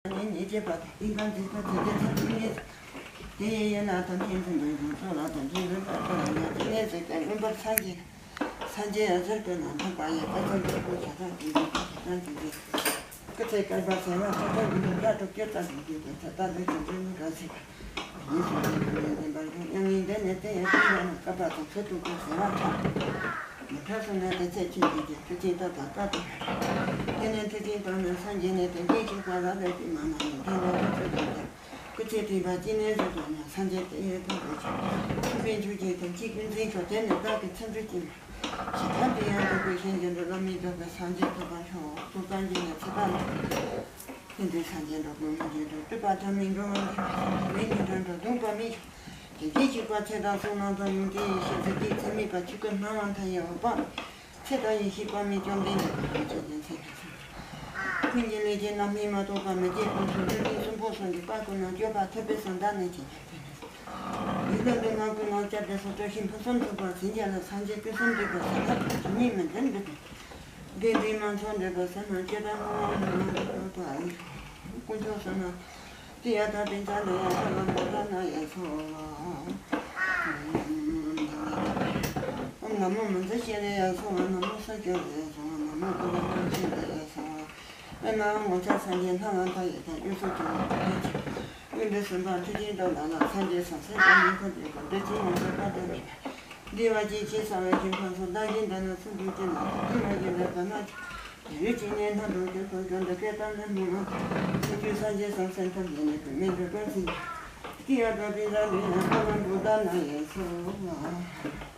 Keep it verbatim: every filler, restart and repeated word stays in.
ཉེ་ཉེ་བྱེད་པ་དང་། ཏིང་ཀ་འཛིན་པ་དེ་དེ་ཚེ་ཐིམ་ངེས། དེ་ཡི་ཡན་ལག་དང་མཁྱེན་བརྩེ་འདུན་གྱི་ཚོགས་ལ་དང་མཁྱེན་བརྩེ་འདུན་པ་ལ་ཡང་དེ་ནས་ཟེར་ཏེ་མངོན་པར་སངས་རྒྱས། སངས་རྒྱས་ཟེར་དུས་ན་མཐུན་པ་ཡི་དཔལ་ཙམ་དུ་བཀོད་བྱ་དང་དེ་འདུན་པ་དང་དེ་འདུན། སྐུ་ཚེ་བསྐལ་པ་གསལ་བ་ཐ་ཐ་གི་འདུན་པ་དྲུག་ཅུ་རྩ་བདུན་གྱི་དོན་ཐ་ཐ་ལུས་ཀྱི་འབྲས་བུ་འགའ་ཞིག་ཡིད་བཞིན་གྱི་དོན་ཡོད་བདེན་པར་ཤོག། མྱ་ངན་འདས་ནས་དེ་ཡང་དེ་ཡང་ན་བསྐལ་པ་དང་ཚེ་དུས་ཀུན་གསལ་བ་ཐ། མི་ཐར་སོང་ན་དེ་ཚེ་ཆོས་ཀྱི་རྒྱལ་མཐུ་ཆེན་ཐོབ་དང་བཀའ་དང་། དེ་ནས་མཐུ་ཆེན་ཐོབ་ནས་སངས་རྒྱས་ནས་དེ་འདྲའི་ཤིག་པ་རབ་རེ་ཅིག་མ་མ་ཡིན་དེ་ནས་དེ་ཚེ་དང་དེ། སྐུ་ཚེ་བརྟན་པ་ཅི་ནས་བཟོད་པ་ན་སངས་རྒྱས་དེ་ཡོད་དོ་ཞེས་ཆོས་དཔལ་ཆོས་ཀྱི་དམ་ཚིག་ཀུན་འཛིན་ཤོག། དེ་ནས་བདག་གི་ཚེ་འདུལ་གྱི་མ། ཞེས་ཐབས་དེ་ཡང་དུ་བཀོད་ཤིང་རྒྱན་དུ་བླ་མེད་རྫོགས་པའི་སངས་རྒྱས་ཐོབ་པར་ཤོག། ཐུགས་དམ་གྱི་ཡང་ཚེ་དཔག་ལ། ཕན་བདེ་སངས་རྒྱས་འགྲོ་ཀུན་མི་འགྱུར་དུ། སྤྲུལ་པ་ཐ་མལ་འགྲོ་བ་འདི་མི་འགྱུར་དུ། གདུང་བ་མི་འགྱུར་དེ་སྐད་ཅིག་པ་ཚེ་དང་གཟུགས་སྣང་དང་ཡོན་ཏན་ཡེ་ཤེས་ཟེར་གྱི་ཚད་མེད་པ་ཆོས་སྐུ་སྣང་བ་མཐའ་ཡས་འོད་དཔག་ཚེ་དང་ཡེ་ཤེས་དཔག་མེད་བཅོམ་ལྡན་འདས་ཀྱི་ལྷན་ཅིག་ཏུ་ཚེ་ཀུན་གྱི་ལས་ཀྱི་རྣམ་སྨིན་མ་གཏོགས་པ་མི་སྐྱེ་ཀུན་སོང་། ལུས་ཅན་གསུམ་པོ་གསུམ་གྱི་དཔལ་ཀུན་ནས་སྐྱོབ་པ་ཐུབ་པས་སམ་བདག་ནི་ཇི་སྙེད་དེ་ནི། ཡིད་ལ་འདུན་ན་ཀུན་ནས་སྐྱབས་འགྲོ་སོགས་སྐྱོབ་ཤིང་ཕུན་སུམ་ཚོགས་པར་བྱིན་གྱིས་རློབས། སངས་རྒྱས་སྐུ་གསུམ་འདུས་པ་ཟེར་ན་ཐུགས་ཉིད་མི་འདྲེན་འདུས་པས། དགེ་འདུན་མང་ཚོགས་འདུས་པ་ཟེར་ན་སྐྱེ་དང་ངོ་བོ་མི་མང་འདུས་པ། དཀོན་མཆོག་གསུམ་ན། ཏདྱ་ཐཱ། པཉྩ་ནི་ཡ་ས་ལ་བུདྡྷ་ན་ཡ་སྭཱ་ཧཱ། ཨོཾ་ན་མོ་མཉྫུ་ཤྲཱི་ལ་ཡ་སྭཱ་ཧཱ། ན་མོ་ས་ཀྱ་ལ་ཡ་སྭཱ་ཧཱ། ན་མོ་ཀུ་ལ་ཀྵུ་ལ་ཡ་སྭཱ་ཧཱ། ཨེ་ན་ངོ་མཚར་སངས་རྒྱས་སྣང་བ་མཐའ་ཡས་དང་། གཡོ་སྒྱུ་སྐྱོ་བ་ཐམས་ཅད་ཀྱི། ཀུན་ཏུ་སེམས་དཔའ་མཐུ་ཆེན་དང་ལ་ལ། སངས་རྒྱས་སམ་སེམས་དཔའ་མི་མཐུན་པའི་སྒོ། འདི་ཕྱི་ངོ་མཚར་དཔག་ཏུ་མེད་པ། བདེ་བ་ཅན་ཞེས་བྱ་བའི་ཞིང་ཁམས་སུ། བདག་གིས་འདི་ན་ཚུར་འདུས་ཀྱི་ནང་དུ། ཐུན་མོང་གི་ལེགས་པ་རྣམས་ཀྱང་། དེ་བས་ཅི་ནས་སྣང་དུ་འགྱུར་དུ་འགྱུར། འདི་སྐད་བཏང་ནས་སྨྲས་པ། ཀུན་མཁྱེན་སངས་རྒྱས་སམ་སེམས་ཐམས་ཅད་ནི། བུད་མེད་འགྲོ་ཀུན་ཟིན། ཏདྱ་ཐཱ། པཉྩ་ནི་ཡ་ས་ལ་བུདྡྷ་ན་ཡ་སྭཱ་ཧཱ།